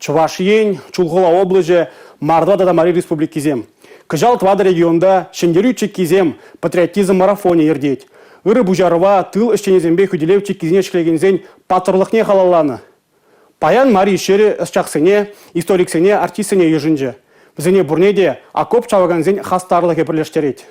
Чӑваш Ен, Чулхула облаҫӗ, Мордва тата Мари республикисем. Кӑҫал тӑватӑ регионта Ҫӗнтерӳ чиккисем патриотизм марафонӗ иртет. Ырӑ пуҫарӑва тыл ӗҫченӗсемпе хӳтӗлев чиккисене ҫӗклекенсен паттӑрлӑхне халалланӑ. Паян Мари ҫӗрӗ ӑсчахсене, историксене, артистсене йышӑнчӗ. Вӗсене пурне те окоп чавакансен хастарлӑхӗ пӗрлештерет.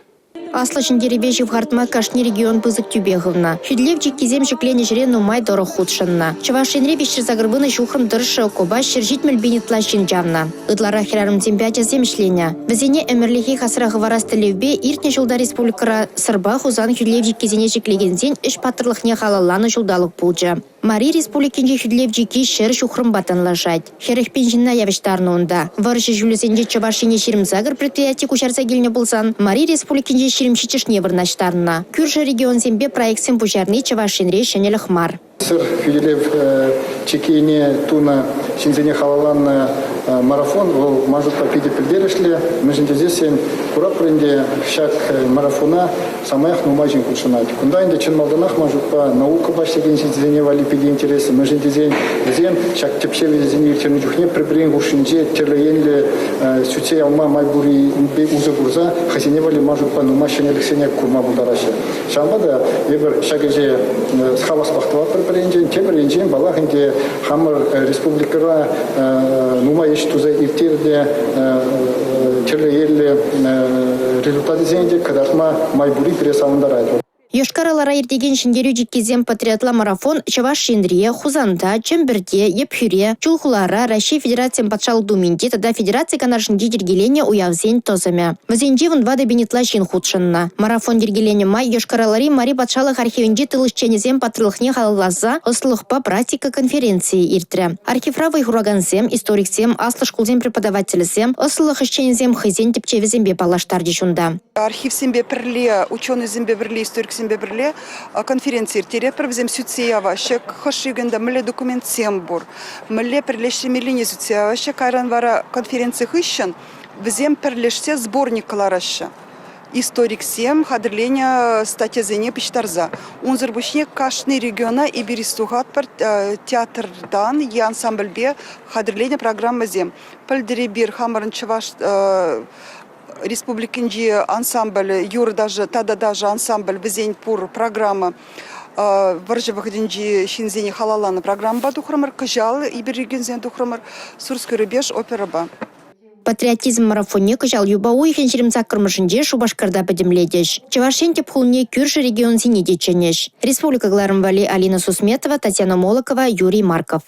Аслӑ Ҫӗнтерӗве ҫывхартма кашни регион пысӑк тӳпе хывнӑ. Хӳтӗлев чиккисем ҫӗкленӗ ҫӗре нумай тӑрӑх хутшӑннӑ. Чӑваш Енре 380 ҫухрӑм тӑршшӗ окопа 170 пин ытла ҫын чавнӑ. Ытларах хӗрарӑмсемпе ачасем ӗҫленӗ. Вӗсене ӗмӗрлӗхех асра хӑварас тӗллевпе иртнӗ ҫулта республикӑра Сӑрпа Хусан хӳтӗлев чиккисене ҫӗклекенсен ӗҫ паттӑрлӑхне халалланӑ ҫулталӑк пулчӗ. Мари Республикинчи хӳтӗлев чикки 100 ҫухрӑмпа танлашать. 40 пин ҫынна явӑҫтарнӑ унта. Вӑрҫӑ ҫулӗсенче Чӑваш Ене 28 предприяти куҫарса килнӗ пулсан, Мари Республикинче 27-шне вырнаҫтарнӑ. Кӳршӗ регионсемпе проектсем пуҫарни Чӑваш Енре ҫӗнӗлӗх мар. Сӑр хӳтӗлев чиккине тунӑ ҫынсене халалланӑ марафон вӑл ман шутпа питӗ пӗлтерӗшлӗ. Мӗншӗн тесессӗн куратпӑр ӗнтӗ ҫак марафона самаях нумай ҫын хутшӑнать. Кунта ӗнтӗ чӑн малтанах ман шутпа наукӑпа ӗҫлекен ҫынсене валли питӗ интереслӗ. Мӗншӗн тесен вӗсем ҫак тӗпчев ӗҫӗсене ирттернӗ чухне пӗр-пӗрин хушшинче тӗрлӗ енлӗ сӳтсе явма май пуррипе усӑ курса хӑйсене валли ман шутпа нумай ҫӗнӗлӗхсене курма пултараҫҫӗ. Ҫавӑнпа та эпир ҫак ӗҫе хаваспах тӑватпӑр пӗр енчен, тепӗр енчен, паллах ӗнтӗ, хамӑр республикӑра нумай ӗҫ туса ирттернӗ тӗрлӗ енлӗ результатсене те кӑтартма май пурри пире савӑнтарать. Йошкар-Олара иртекен Ҫӗнтерӳ чиккисем патриотла марафон Чӑваш Енре, Хусанта, Чӗмпӗрте, Ӗпхӳре, Чулхулара, Раҫҫей Федерацийӗн Патшалӑх Думинче тата Федераци Канашӗнче йӗркеленӗ уявсен тӑсӑмӗ. Вӗсенче 14 пин ытла ҫын хутшӑннӑ. Марафон йӗркеленӗ май Йошкар-Олари Мари патшалӑх архивӗнчи тыл ӗҫченӗсен паттӑрлӑхне халалласа ӑслӑлӑхпа практика конференцийӗ иртрӗ. Архивра вӑй хуракансем, историксем, аслӑ шкулсен преподавателӗсем, ӑслӑлӑх ӗҫченӗсем хӑйсен тӗпчевӗсемпе паллаштарчӗҫ унта. Архивсемпе пӗрле, ученӑйсемпе пӗрле, историксемпе пӗрле конференци ирттеретпӗр. Вӗсем сӳтсе яваҫҫӗ, хӑш регионта мӗнле документсем пур, мӗнле пӗрлештермеллине сӳтсе яваҫҫӗ. Кайран вара конференци хыҫҫӑн Вӗсем пӗрлешсе сборник кӑлараҫҫӗ. Историксем хатӗрленӗ статьясене пуҫтарса. Унсӑр пуҫне кашни региона эпир тухатпӑр театртан е ансамбльпе хатӗрленӗ программӑсем. Пӗлтӗр эпир хамӑрӑн Чӑваш Республикинчи ансамбль юрӑ-ташӑ тата ташӑ ансамбль вӗсен пур программа вӑрҫӑ вӑхӑтӗнчи ҫынсене халалланӑ программӑпа тухрӑмӑр. Кӑҫал эпир регионсене тухрӑмӑр Сурский рубеж оперӑпа. Патриотизм марафонне кӑҫал юпа уйӑхӗн 28-мӗшӗнче Шупашкарта пӗтӗмлетӗҫ. Чӑваш Ен тӗп хулине кӳршӗ регионсене те чӗнӗҫ. Республика кӑларӑм валли Алина Сусметова, Татьяна Молокова, Юрий Марков.